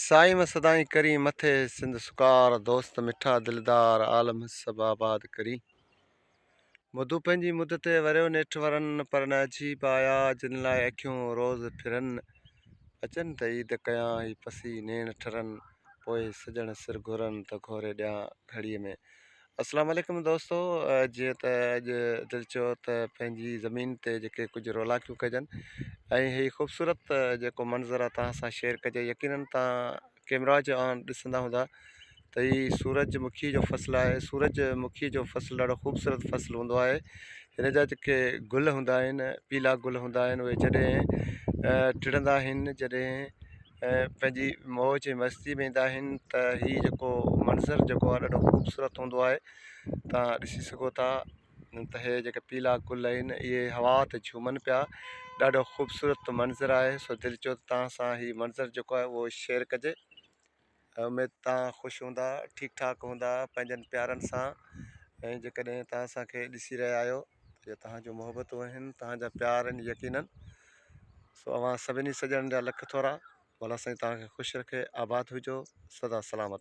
سائين م سدائين ڪرين مٿي سنڌ سڪار دوست مٺا دلدار عالم سڀ آباد ڪرين مدو پنهنجي مد تي وريو نيٺ ورن پر نه عجيب آيا جن لاء اکيون روز ڦرن اچن ته عيد ڪيان هي پسي نيڻ ٺرن پوء سڄڻ سر گهرن ته گهوري ڏيان گهڙيء ۾. اسلام عليڪم دوستو جيئن ته اڄ دل چيو ته پنهنجي زمين تي جيڪي ڪجهه رولاڪيون ڪجن ۽ هي خوبصورت جيڪو منظر آهي توهان سان شيئر ڪجي يقينن توهان ڪيمرا جي آن ڏسندا هوندا ته هي سورج مکي جو فصل آهي سورج مکي جو فصل ڏاڍو خوبصورت فصل هوندو آهي هن جا جيڪي گل هوندا آهن پيلا گل هوندا آهن اهي جڏهن ٽڙندا آهن جڏهن پنهنجي موج ۽ مستي ۾ ايندا آهن ته هي جيڪو منظر جيڪو آهي ڏاڍو خوبصورت هوندو آهي توهان ڏسي سگهو ٿا ته هي جيڪي پيلا گل آهن اهي هوا تي جهومن پيا ڏاڍو خوبصورت منظر آهي سو دل چيو ته توهان سان هي منظر جيڪو آهي اهو شيئر ڪجي اميد توهان خوش هوندا ٺيڪ ٺاڪ هوندا پنهنجن پيارن سان ۽ جيڪڏهن توهان اسان کي ڏسي رهيا آهيو ته توهان جون محبتون آهن توهان جا پيار آهن يقينن سو اوهان سڀني سڄڻن جا لک ٿورا. مولا سائين توهان کي خوش رکي آباد هجو سدا سلامت.